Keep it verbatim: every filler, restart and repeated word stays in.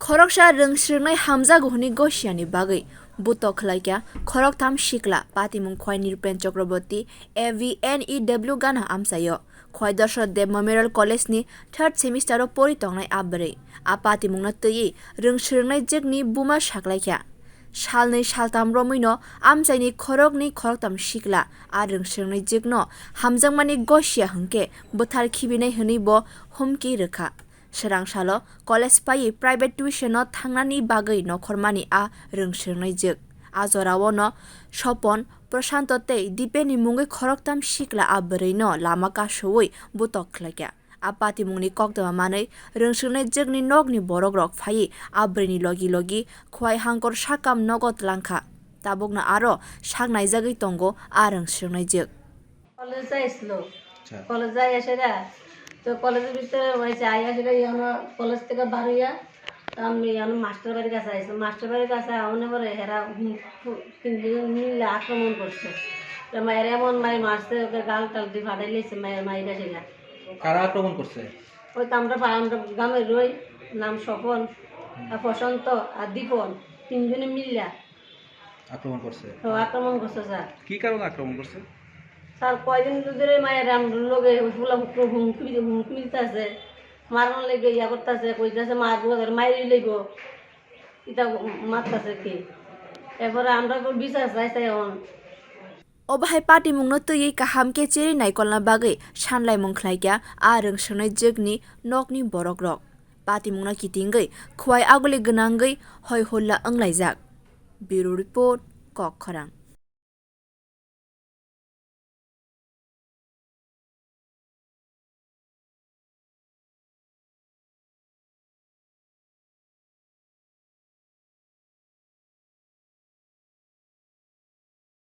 Khoroksa rwng swrwngnai hamjago hwnwi gosiani bagwi butok khlaikha khoroktham sikla, patimung Khwai Nirpen Chakraborty, A V N E W gana amchaio. Khwai Dashrath Deb Memorial College ni third semester o pori tongnai a bwrwi a patimungno twiwi rwng swrwngnai jwkni buma saklaikha. Salnwi saltam romwino amchaini khoroknwi khoroktham sikla a rwng swrwngnai jwkno hamjakmani gosia hwnkhe bwthar khibinai hwnwi bo humki rwkha. Swrang salo college paiwi private tuition o thangnani bagwi nokhormani a rwng swrwngnai jwk. A jorao no Sopon, Prashanto tei Dipen ni mungwi khoroktham sikla a bwrwi no lama kasowi butok khlaikha. A patimungni koktwma manwi rwng swrwngnai jwkni nokni borok rok phaiwi a bwrwini logi logi Khwai Hangkor sakam nogo tlangkha. Tabukno aro sak naijagwi tongo a rwng swrwngnai jwk. College যাইছিল। আচ্ছা। কলেজ যাই এসে রে, তো কলেজের ভিতরে ওই যে আইয়া সেটা ইয়ানো কলেজ থেকে বার হইয়া, তো আমি ইয়ানো মাস্টার বাড়ির কাছে আইছি। মাস্টার বাড়ির কাছে আউনে পরে হেরা হুম, হু-, তিনজন মিলে আক্রমণ করছে। তো মায়ের এমন মাই মারছে, ওকে গাল টাল দিয়ে ফাটাই লিয়েছে মায়ের, মায়ের সেটা। কারা আক্রমণ করছে? ওই তো আমরা পা-, আমরা গ্রামে রই, নাম স্বপন, আর প্রশান্ত, আর দীপন, তিনজনে মিল্লা। আক্রমণ করছে? তো আক্রমণ করছে স্যার। কি কারণে আক্রমণ করছে? স্যার, কয়দিন ধরে মায়ের আমরার লগে ফুলা ফুকু হুমকি, হুমকি দিতেছে, মারার লেগে ইয়া করতেছে, কইতেছে মারবো, ধর মাইরে লইব, এটা মারতেছে কি। এরপরে আমরা তো বিচার চাই, চাই এখন। Obo hai patimungno twiwi kaham khe cherwi naikolna bagwi sanlaimung khlaikha a rwng swrwngnai jwkni nokni borok rok. Patimungno kitingwi Khwai aguli gwnangwi hoi hulla wnglaijak. Bureau Report, Kok Khorang.